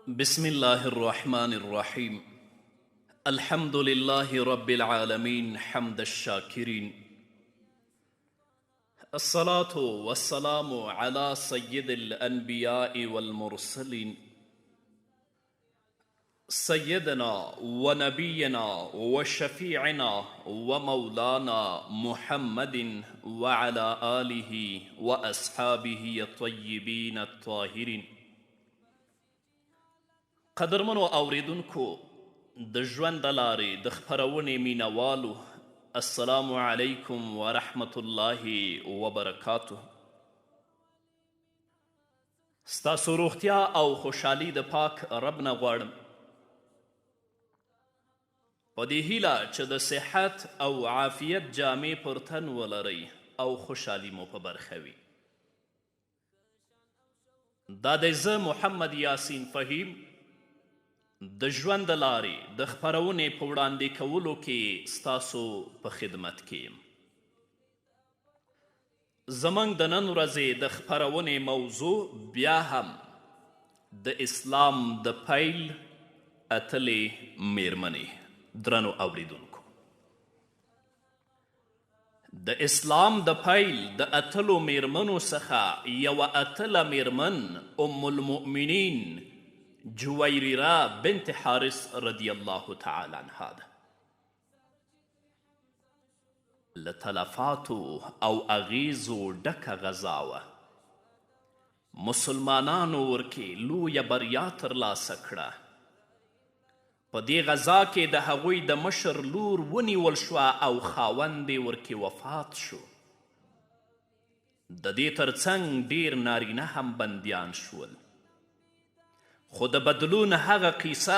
بسم الله الرحمن الرحيم. الحمد لله رب العالمين، حمد الشاكرين. الصلاة والسلام على سيد الأنبياء والمرسلين، سيدنا ونبينا وشفيعنا ومولانا محمد وعلى آله وأصحابه الطيبين الطاهرين. قدرمنو اوریدونکو، د ژوند د لارې د خپرونې مینوالو، السلام علیکم ورحمت الله وبرکاته. ستاسو روغتیا او خوشحالي د پاک رب نه غواړم، په دې هیله چې د صحت او عافیت جامې پر تن ولرئ او خوشحالي مو په برخه وي. دا دی زه محمد یاسین فهیم د ژوند د لارې د خپرونې په وړاندې کولو کې ستاسو په خدمت کې یم. زموږ د نن ورځې د خپرونې موضوع بیا هم د اسلام د پیل اتلې میرمنې. درنو اوریدونکو، د اسلام د پیل د اتلو میرمنو څخه یوه اتله میرمن ام المؤمنین جویریره بنت حارث رضی الله تعالی عنها ده. له تلفاتو او اغیزو ډکه غزا وه. مسلمانانو ورکې لویه بریا ترلاسه کړه. په دې غزا کې د هغوی د مشر لور ونیول شوه او خاوند یې ورکې وفات شو. د دې ترڅنګ ډیر نارینه هم بندیان شول. خو د بدلون هغه قیصه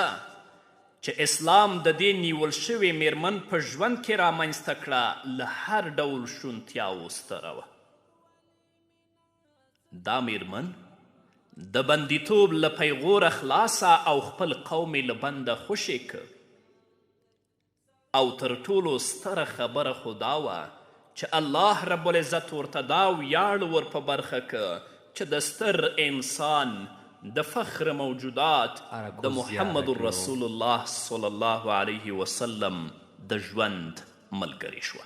چې اسلام د دې نیول شوې میرمن په ژوند کې رامنځته کړه، له هر ډول شونتیاوو ستره وه. دا میرمن د بندیتوب له پیغوره خلاصه او خپل قوم یې له بنده خوشې که. او تر ټولو ستره خبره خو دا وه چې الله رب العزت ورته دا ویاړ ور په برخه که چې د ستر انسان د فخر موجودات د محمد رسول الله صلی الله علیه وسلم د ژوند ملګرې شوه.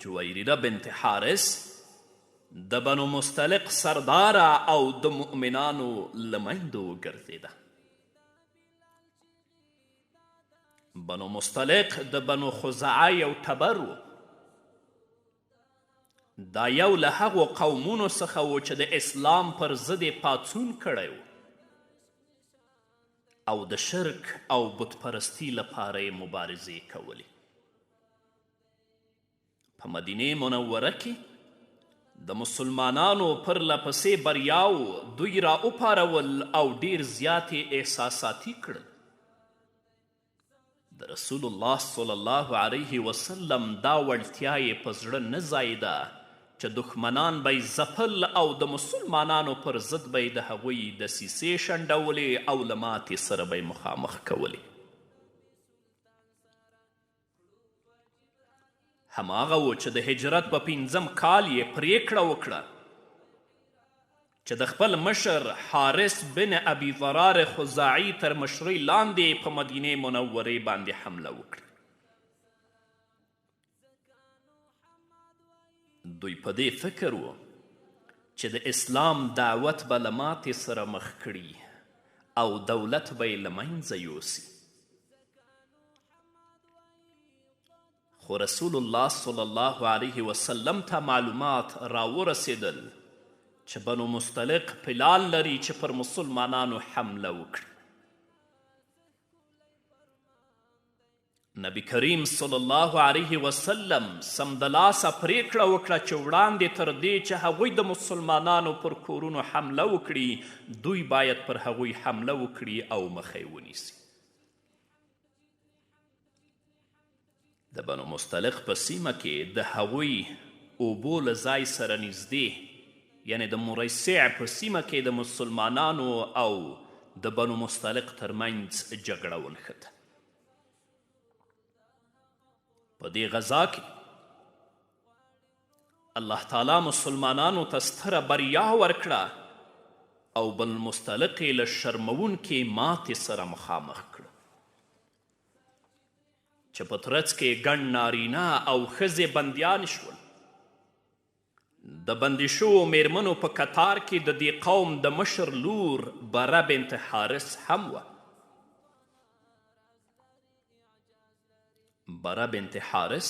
جویریره بنت حارث د بنو مستلق سرداره او د مؤمنانو له میندو وګرځېده. بنو مستلق د بنو خزاعه یو ټبر و. دا یو له هغو قومونو څخه و چې د اسلام پر ضد یې پاڅون کړی و او د شرک او بتپرستی لپاره یې مبارزې کولې. په مدینې منوره کې د مسلمانانو پرله پسې بریاو دوی را وپارول او ډیر زیات یې احساساتي کړل. د رسول الله صلی الله علیه وسلم دا وړتیا یې په زړه نه ځایېده چې دښمنان به یې ځپل او د مسلمانانو پر ضد به یې د هغوی دسیسې شنډولې او له ماتې سره به یې مخامخ کولې. هماغه و چې د هجرت په پنځم کال یې پرېکړه وکړه چې د خپل مشر حارث بن ابي ضرار خزاعي تر مشرۍ لاندې په مدینې منورې باندې حمله وکړي. دوی په دې فکر و چې د اسلام دعوت به له ماتې سره مخ کړي او دولت به یې له منځه یوسي. خو رسول الله صلی الله علیه وسلم ته معلومات راورسېدل چې بنو مستلق پلان لري چې پر مسلمانانو حمله وکړي. نبی کریم صلی الله علیه وسلم سمدلاسه پرېکړه وکړه چې وړاندې تر دې چې هغوی د مسلمانانو پر کورونو حمله وکړي، دوی باید پر هغوی حمله وکړي او مخه یې ونیسي. د بنو مستلق په سیمه کې د هغوی اوبو له ځای سره نږدې، یعنې د مریسع په سیمه کې د مسلمانانو او د بنو مستلق ترمنځ جګړه ونښته. په دې غزا کې الله تعالی مسلمانانو ته ستره بریا ورکړه. او بنالمصطلق یې له شرموونکې ماتې سره مخامخ کړ چې په ترڅ کې ګڼ نارینه او ښځې بندیان شول. د بندي شوو میرمنو په کتار کې د دې قوم د مشر لور بره بنت حارث هم وه. بره بنت حارث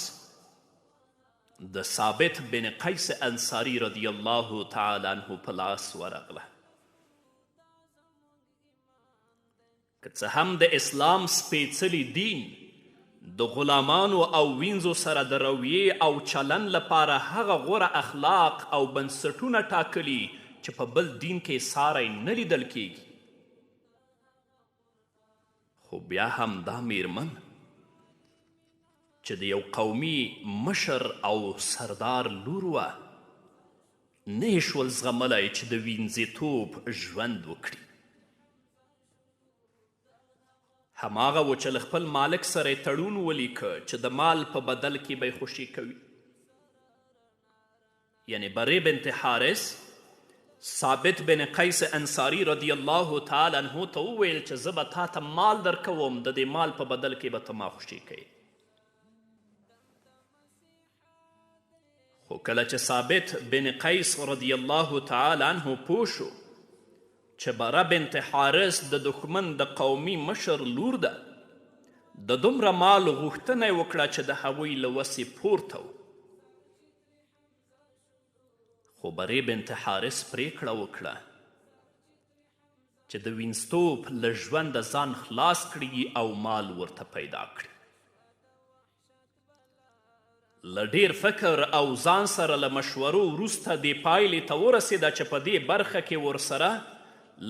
د ثابت بن قیس انصاري رضی الله تعالی عنه په لاس ورغله. که څه هم د اسلام سپېڅلي دین د غلامانو او وینځو سره د رویې او چلند لپاره هغه غوره اخلاق او بنسټونه ټاکلي چې په بل دین کې ساری نه لیدل کیږي، خو بیا هم دا میرمن چې د یو قومي مشر او سردار لور وه، نه یې شول زغملی چې د وینځېتوب ژوند وکړي. هماغه و چې له خپل مالک سره یې تړون ولیکه چې د مال په بدل کې به یې خوشې کوي. یعنې برې بنت حارث ثابت بن قیس انصاري رضی الله تعالی عنه ته وویل چې زه به تا ته مال درکوم، د دې مال په بدل کې به ته ما خوشې کوې. خو کله چې ثابت بن قیس رضی الله تعالی عنه پوه شو چې بره بنت حارث د دښمن د قومي مشر لور ده، د دومره مال غوښتنه یې وکړه چې د هغوی له وسې پورته و. خو برې بنت حارث پرېکړه وکړه چې د وینځتوب له ژونده ځان خلاص کړي او مال ورته پیدا کړي. له ډېر فکر او ځان سره له مشورو وروسته دې پایلې ته ورسېده چې په دې برخه کې ورسره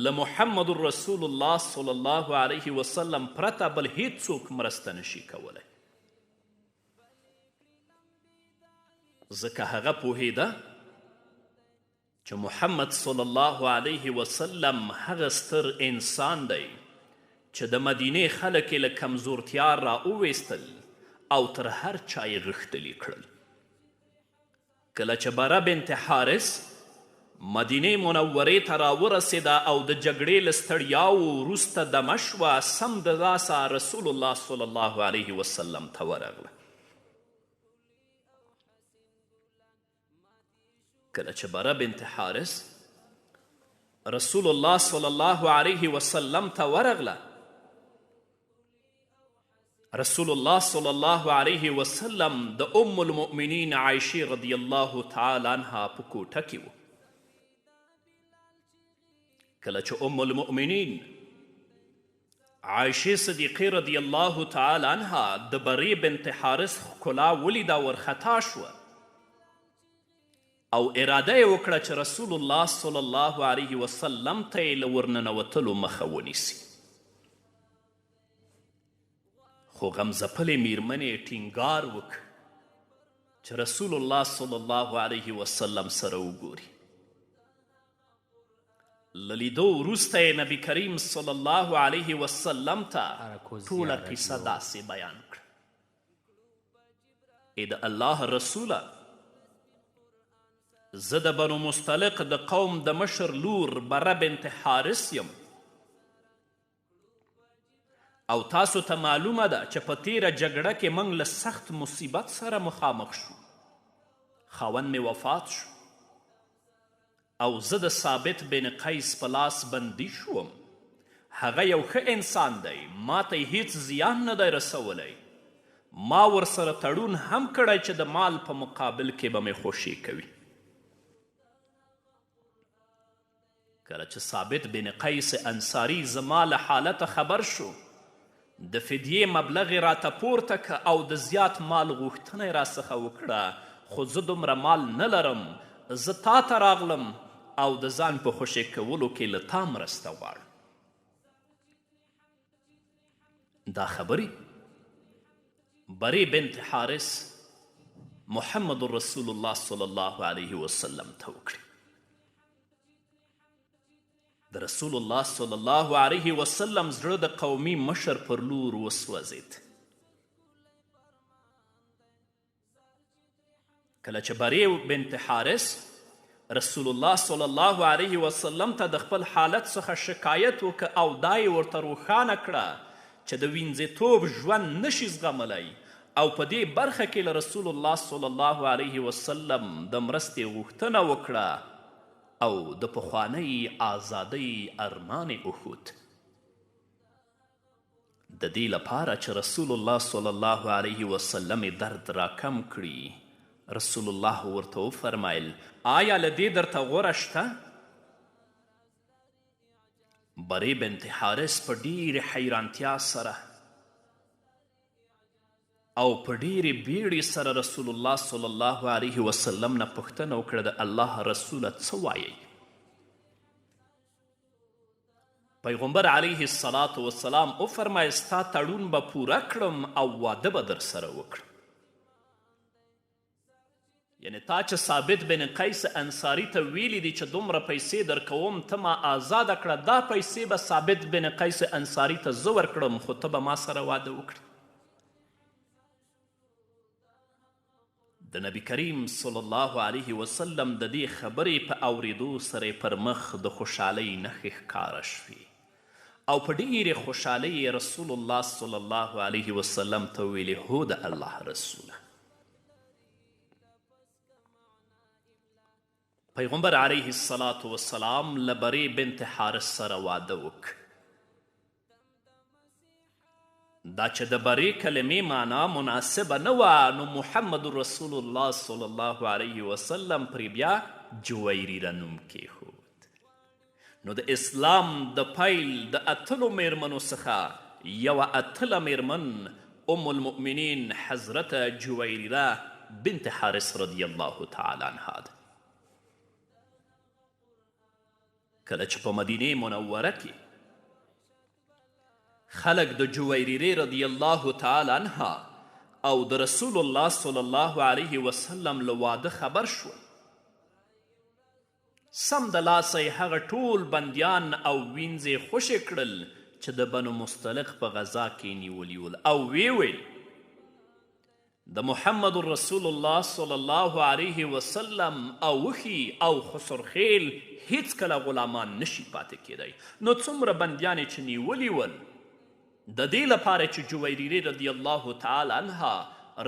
له محمد رسول الله صلی الله علیه وسلم پرته بل هیڅوک مرسته نشي کولی، ځکه هغه پوهېده چې محمد صلی الله علیه وسلم هغه ستر انسان دی چې د مدینې خلک یې له کمزورتیا را وویستل او تر هر چا یې غښتلي کړل. کله چې بره بنت حارث مدینې منورې ته راورسېده او د جګړې له ستړیاوو وروسته دمه شوه، سمدلاسه رسول الله صلی الله علیه وسلم ته ورغله. کله چې بره بنت حارث رسول الله صلی الله علیه وسلم ته ورغله، رسول الله صلی الله علیه وسلم د ام المؤمنین عایشې رضی الله تعالی عنها په کوټه کې و. کله چې ام المؤمنین عایشې صدیقې رضی الله تعالی عنها د برې بنت حارث ښکلا ولیده، ورخطا شوه او اراده یې وکړه چې رسول الله صلی الله علیه وسلم ته یې له ورننوتلو مخه ونیسي. خو غمځپلې میرمنې ټینګار وکړ چې رسول الله صلی الله علیه وسلم سره وګوري. له لیدو وروسته یې نبي کریم صلی الله علیه وسلم ته ټوله قصه داسې بیان کړه: ای د الله رسوله، زه د بنو مصطلق د قوم د مشر لور بره بنت حارث یم او تاسو ته معلومه ده چې په تیره جګړه کې موږ له سخت مصیبت سره مخامخ شو. خاوند مې وفات شو او زه د ثابت بن قیس په لاس بندي شوم. هغه یو ښه انسان دی، ما ته یې هیڅ زیان نه دی رسولی. ما ورسره تړون هم کړی چې د مال په مقابل کې به مې خوشې کوي. کله چې ثابت بن قیس انصاري زما له حالته خبر شو، د فدیې مبلغ یې راته پورته که او د زیات مال غوښتنه یې راڅخه وکړه، خو زه دومره مال نه لرم. زه تا ته راغلم او د ځان په خوشې کولو کې له تا مرسته غواړم. دا خبرې برې بنت حارث محمد رسول الله صلی الله علیه وسلم ته وکړې. د رسول الله صلی الله علیه وسلم زړه د قومي مشر پر لور وسوځید. کله چې برې بنت حارث رسول الله صلی الله علیه وسلم ته د خپل حالت څخه شکایت وکړ او دا یې ورته روښانه کړه چې د وینځېتوب ژوند نشي زغملی او په دې برخه کې له رسول الله صلی الله علیه وسلم د مرستې غوښتنه وکړه او د پخوانۍ ازادۍ ارمان یې وښود. د دې لپاره چې رسول الله صلی الله علیه وسلم یې درد راکم کړي، رسول الله ورته وفرمایل، آیا له دې درته غوره شته؟ برې بنت حارث په ډېرې حیرانتیا سره او په ډېرې بیړې سره رسول الله صلی الله علیه وسلم نه پوښتنه وکړه، د الله رسوله څه وایئ؟ پیغمبر علیه الصلاة والسلام وفرمایل، ستا تړون به پوره کړم او واده به در سره وکړم. یعنی تا چې ثابت بن قیس انصاري ته ویلي دي چې دومره پیسې درکوم ته ما ازاده کړه، دا پیسې به ثابت بن قیس انصاري ته زه ورکړم، خو ته به ما سره واده وکړې. د نبی کریم صلی الله علیه وسلم د دې خبرې په اوریدو سره پر مخ د خوشحالۍ نښې ښکاره شوې او په ډېرې خوشحالۍ یې رسول الله صلی الله علیه وسلم ته وویلې، هو د الله رسوله. پیغمبر علیه الصلاة والسلام له برې بنت حارث سره واده وکړ. دا چې د برې کلمې معنا مناسبه نه وه، نو محمد رسول الله صلی الله علیه وسلم پرې بیا جویریره نوم کیښود. نو د اسلام د پیل د اتلو میرمنو څخه یوه اتله میرمن ام المؤمنین حضرت جویریره بنت حارث رضی الله تعالی عنها ده. کله چې په مدینه منوره کې خلک د جویریرې رضی الله تعالی عنها او د رسول الله صلی الله علیه وسلم له واده خبر شول، سمدلاسه یې هغه ټول بندیان او وینځې خوشې کړل چې د بنو مصطلق په غذا کې نیولي ول او ویې ویل، د محمد رسول الله صلی الله علیه وسلم اوښي او خسرخیل هیڅکله غلامان نشي پاتې کیدی. نو څومره بندیان یې چې نیولي ول، د دې لپاره چې جویریرې رضی الله تعالی عنها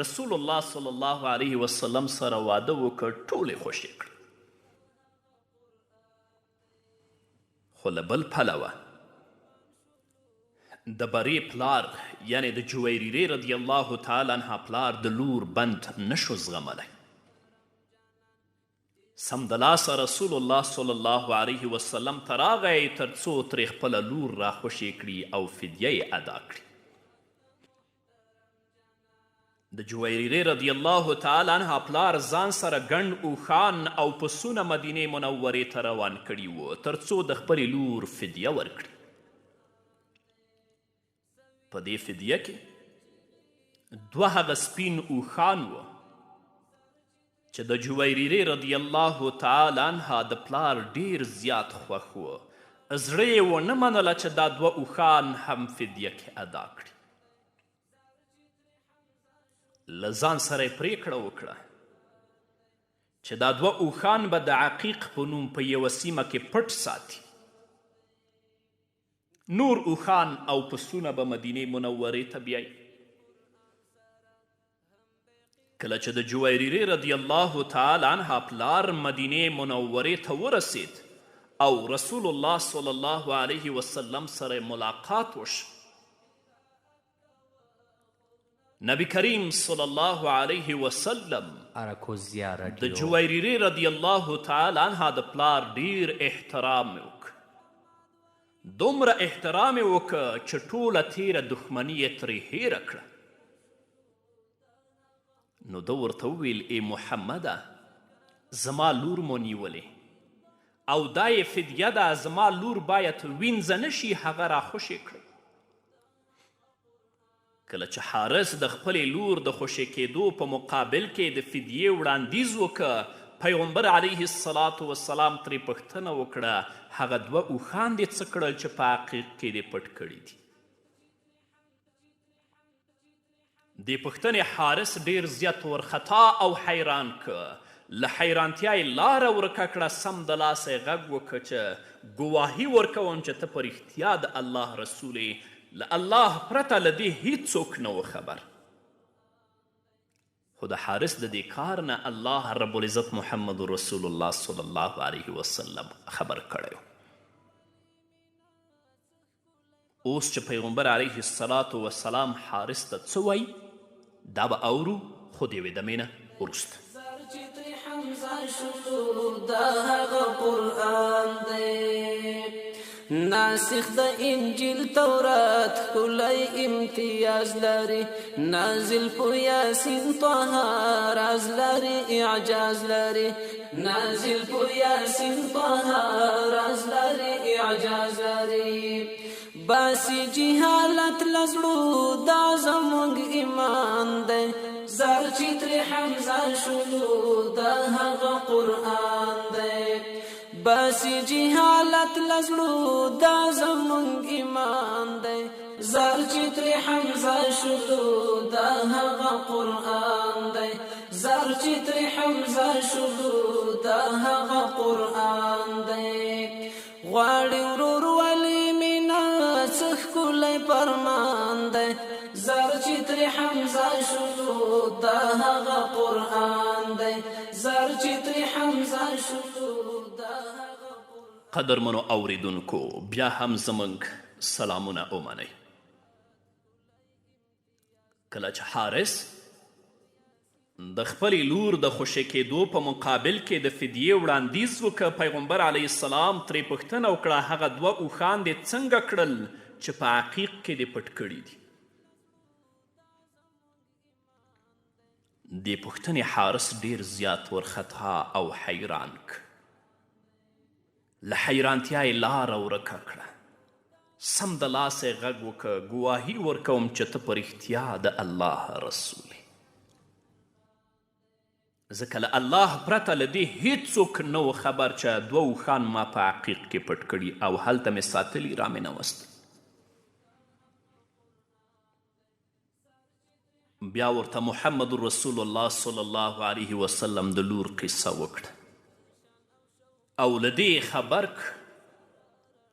رسول الله صلی الله علیه وسلم سره واده وکړ، ټول یې خوشې کړل. خو له بل پلوه د برې پلار یعنی د جویریرې رضی الله تعالی عنها پلار د لور بند نشو زغملی. سمدلاسه رسول الله صلی الله علیه وسلم ته راغی تر څو ترې خپله لور راخوشې کړي او فدیه یې ادا کړي. د جویریرې رضی الله تعالی عنها پلار ځان سره ګڼ اوښان او پسونه مدینې منورې ته روان کړي وو تر څو د خپلې لور فدیه ورکړي. په دې فدیه کې دوه هغه سپین اوښان وو چې د جویریرې رضی الله تعالی عنها د پلار ډیر زیات خوښ و. زړه یې ونه منله چې دا دوه اوښان هم فدیه کې ادا کړي. له ځان سره یې پرېکړه وکړه چې دا دوه اوښان به د عقیق په نوم په یوه سیمه کې پټ ساتي، نور اوښان او پسونه به مدینې منورې ته بیایي. کله چې د جویریرې رضی الله تعالی عنها پلار مدینې منورې ته ورسید او رسول الله صلی الله علیه وسلم سره ملاقات وشو، نبی کریم صلی الله علیه وسلم اراکوزیا د راډیو جویریرې رضی الله تعالی عنها د پلار ډیر احترام وکړ. دومره احترام یې وکړ چې ټوله تیره دښمني یې ترې هیره کړه. نو ده ورته وویل، ای محمده، زما لور مو نیولې او دا یې فدیه ده، زما لور باید وینځه نه شي، هغه راخوشې کړئ. کله چې حارث د خپلې لور د خوشې کېدو په مقابل کې د فدیې وړاندیز وکړ، پیغمبر علیه الصلاة والسلام ترې پوښتنه وکړه، هغه دوه اوښان دې څه کړل چې په عقیق کې دې پټ کړي دي؟ دې پوښتنې حارث ډیر زیات ورخطا او حیران که. له حیرانتیا یې لاره ورکه کړه، سمدلاسه یې غږ وکړ چې ګواهي ورکوم چې ته په رښتیا د الله رسول یې، له الله پرته له دې هیڅوک نه و خبر. خو د حارث د دې کار نه الله رب العزت محمد رسول الله صلی الله علیه وسلم خبر کړی. اوس چې پیغمبر علیه الصلاة والسلام حارث ته څه وایي دا به اورو، خو د یوې دمې نه وروسته. دا هغه قرآن دی، ناسخ د انجیل تورات، ښکلی امتیاز لري، نازل په یاسین طه، راز لري اعجاز لري، نازل په یاسین طه، راز لري اعجاز لري، باسی جهالت لزړو دا زموږ ایمان دی، زر چې ترې حمزه شولو دا هغه قرآن دی، باسی جهالت لزړو دا زموږ ایمان دی، زر چې ترې حمزه شولو دا هغه قرآن دی، زر چې ترې حمزه شولو دا هغه قرآن دی. غواړي ورور ولي مینا څه ښکلی فرمان دی، زر چې ترې حمزه شولو دا هغه قرآن دی، زر چې ترې حمزه شولو دا هغه. قدرمنو اوریدونکو، بیا هم زموږ سلامونه ومنئ. کله چې حارث د خپلې لور د خوشې کېدو په مقابل کې د فدیې وړاندیز وکړ، پیغمبر علیه السلام ترې پوښتنه وکړه هغه دوه اوښان دې څنګه کړل چې په عقیق کې دې پټ کړي دي؟ دې پوښتنې حارث ډیر زیات ورخطا او حیران کړ. له حیرانتیا یې لاره ورکه کړه، سمدلاسه یې غږ وکړ ګواهي ورکوم چې ته په رښتیا د الله رسول یې، ځکه له الله پرته له دې هیڅوک نه و خبر چې دوه اوښان ما په عقیق کې پټ کړي او هلته مې ساتلي رامې نه وستل. بیا ورته محمد رسول الله صلی الله علیه وسلم د لور قصه وکړه او له دې خبر کړ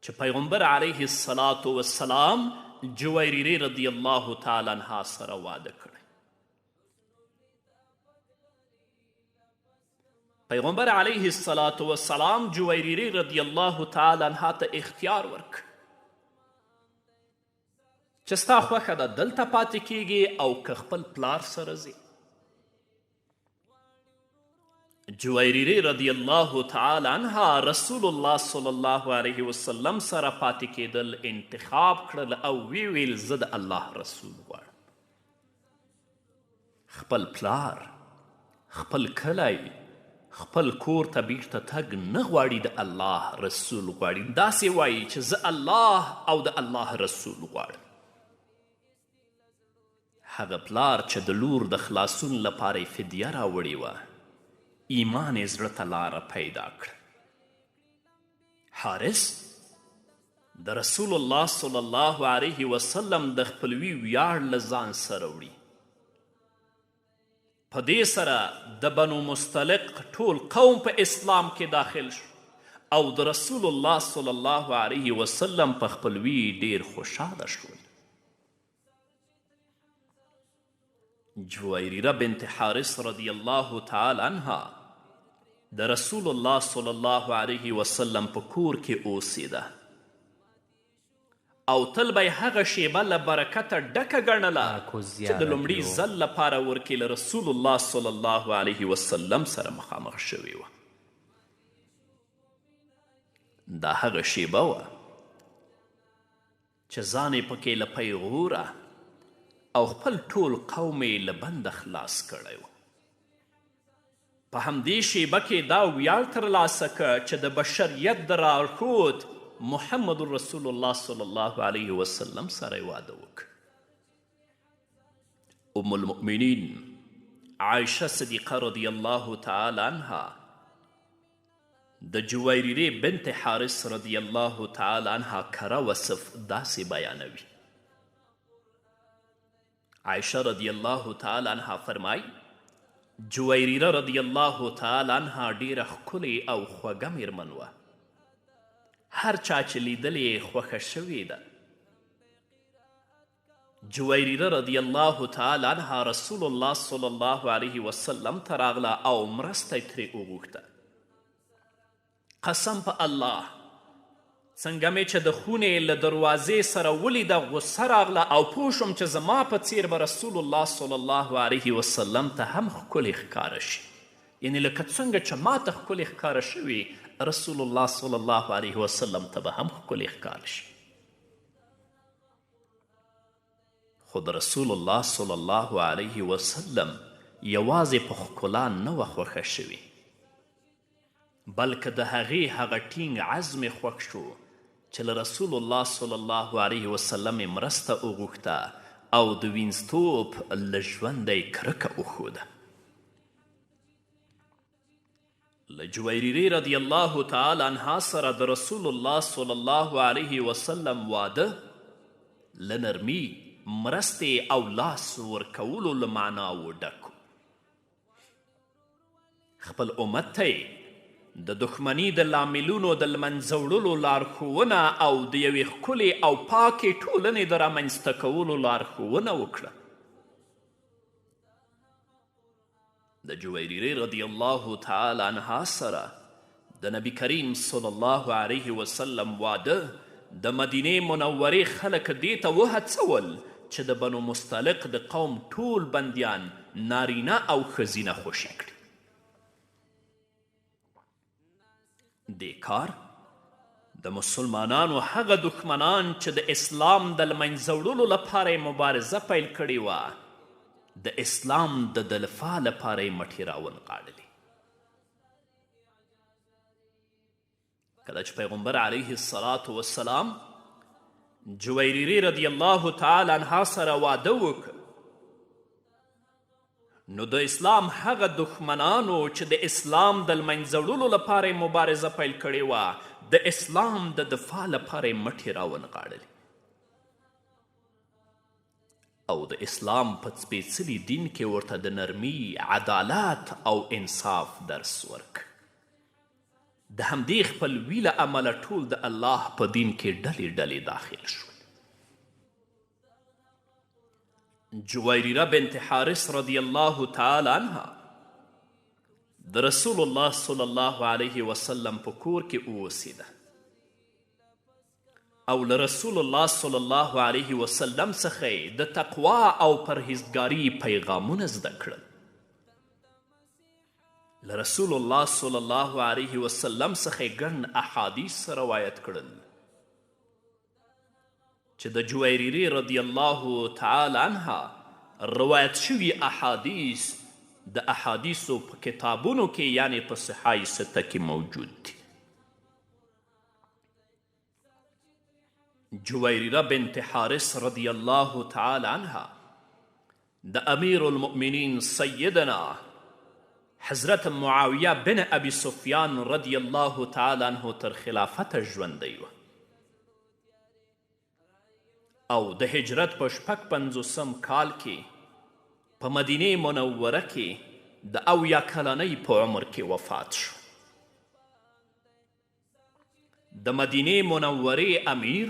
چې پیغمبر علیه الصلاة والسلام جویریرې رضی الله تعالی عنها سره واده کړی. پیغمبر علیه الصلاة والسلام جویریرې رضی الله تعالی عنها ته اختیار ورکړ چې ستا خوښه ده دلته پاتې کیږي او که خپل پلار سره ځې. جویریرې رضی الله تعالی عنها رسول الله صلی الله علیه وسلم سره پاتې کېدل انتخاب کړل او ویې ویل زه د الله رسول غواړم. خپل پلار، خپل کلی، خپل کور ته بیرته تګ نه غواړي، د الله رسول غواړي. داسې وایي چې زه الله او د الله رسول غواړم. هغه پلار چې د لور د خلاصون لپاره یې فدیه راوړې وه، ایمان یې زړه ته لاره پیدا کړه. حارث د رسول الله صلی الله علیه وسلم د خپلوي ویاړ له ځان سره وړي. په دې سره د بنو مصطلق ټول قوم په اسلام کې داخل شو او د رسول الله صلی الله علیه وسلم په خپلوي ډیر خوشحاله شول. جویریره بنت حارث رضی الله تعالی عنها د رسول الله صلی الله علیه وسلم په کور کې اوسېده او تل به یې هغه شیبه له برکته ډکه ګڼله چې د لومړي ځل لپاره ورکې له رسول الله صلی الله علیه وسلم سره مخامخ شوې وه. دا هغه شیبه وه چې ځان یې پکې له پیغوره او خپل ټول قوم یې له بنده خلاص کړی و. په همدې شیبه کې دا ویاړ ترلاسه کړ چې د بشریت د لارښود محمد رسول الله صلی الله علیه وسلم سره یې واده وکړ. ام المؤمنین عایشه صدیقه رضی الله تعالی عنها د جویریرې بنت حارث رضی الله تعالی عنها کره وصف داسې بیانوي. عایشه رضی الله تعالی عنها فرمایي: جویریره رضی الله تعالی عنها ډیره ښکلې او خوږه میرمن وه. هر چا چې لیدلې خوښه شوې ده. جویریره رضی الله تعالی عنها رسول الله صلی الله علیه وسلم ته راغله او مرسته یې ترې وغوښته. قسم په الله، څنګه مې چې د خونې له دروازې سره ولیده غوسه راغله او پوه شوم چې زما په څیر به رسول الله صلی الله علیه وسلم ته هم ښکلې ښکاره شي، یعنې لکه څنګه چې ما ته ښکلې ښکاره شوې، رسول الله صلی الله علیه وسلم ته به هم ښکلې ښکاره شي. خو د رسول الله صلی الله علیه وسلم یوازې په ښکلا نه وه خوښه شوې، بلکه د هغې هغه ټینګ عزم یې خوښ شو چې له رسول الله صلی الله علیه وسلم یې مرسته وغوښته او د وینځتوب له ژونده یې کرکه وښوده. له جویریرې رضی الله تعالی عنها سره د رسول الله صلی الله علیه وسلم واده له نرمي، مرستې او لاس ورکولو له معناوو ډک و. خپل امت ته یې د دښمني د لاملونو د لمنځه وړلو لارښوونه او د یوې ښکلې او پاکې ټولنې د رامنځته کولو لارښوونه وکړه. د جویریرې رضی الله تعالی عنها سره د نبی کریم صلی الله علیه وسلم واده د مدینې منورې خلک دې ته وهڅول چې د بنو مصطلق د قوم ټول بندیان نارینه او ښځینه خوشې کړي. دې کار د مسلمانانو هغه دښمنان چې د اسلام د لمنځه وړلو لپاره یې مبارزه پیل کړې وه، د اسلام د دلفاع لپاره یې مټې راونغاړلې. کله چې پیغمبر علیه الصلاة والسلام جویریرې رضی الله تعالی عنها سره واده وکړ، نو د اسلام هغه دښمنانو چې د اسلام د لمنځه وړلو لپاره یې مبارزه پیل کړې وه، د اسلام د دفاع لپاره یې مټې راونغاړلې او د اسلام په سپېڅلي دین کې ورته د نرمي، عدالت او انصاف درس ورکړ. د همدې خپلوي له امله ټول د الله په دین کې ډلې ډلې داخل شول. جویریره بنت حارث رضی الله تعالی عنها د رسول الله صلی الله علیه وسلم په کور کې اوسیده او له رسول الله صلی الله علیه وسلم څخه یې د تقوا او پرهیزګاري پیغامونه زده کړل. له رسول الله صلی الله علیه وسلم څخه یې ګڼ احادیث روایت کړل چې د جویریرې رضی الله تعالی عنها روایت شوي احادیث د احادیثو په کتابونو کې، یعنې په صحای سته کې موجود دي. جویریره بنت حارث رضی الله تعالی عنها د امیر المؤمنین سیدنا حضرت معاویه بن ابي سفیان رضی الله تعالی عنه تر خلافته ژوندۍ وه او د هجرت په 56 کال کې په مدینې منوره کې د 70 کلنۍ په عمر کې وفات شو. د مدینې منورې امیر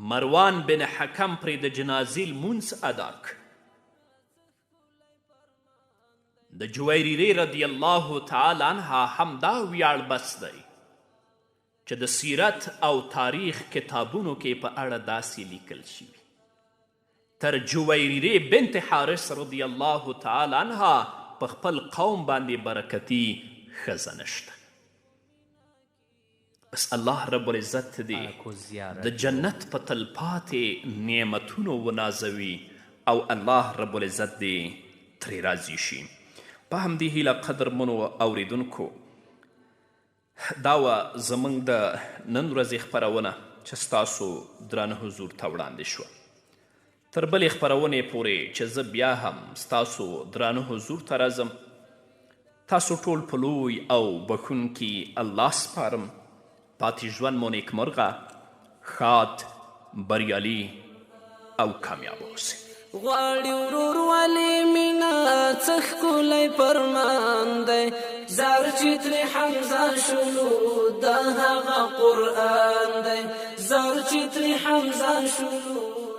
مروان بن حکم پرې د جنازې لمونځ ادا کړ. د جویریرې رضی الله تعالی عنها همدا ویاړ بس دی چې د سیرت او تاریخ کتابونو کې په اړه داسې لیکل شوي: تر جویریرې بنت حارث رضی الله تعالی عنها په خپل قوم باندې برکتي ښځه نشته. بس الله رب العزت دې د جنت په تلپاتې نعمتونو ونازوي او الله رب العزت دې ترې راضي شي. په همدې هیله قدرمنو اوریدونکو، دا وه زموږ د نن ورځې خپرونه چې ستاسو درانه حضور ته وړاندې شوه. تر بلې خپرونې پورې چې زه بیا هم ستاسو درانه حضور ته راځم، تاسو ټول په لوی او بښونکي الله سپارم. پاتې ژوند مو نیکمرغه، ښاد، بریالي او کامیاب اوسئ. غواړي ورور ولی مینا، څه ښکلی فرمان دی. زار چې ترې حمزه شولو، دا هغه قرآن دی. زار چې ترې حمزه شولو.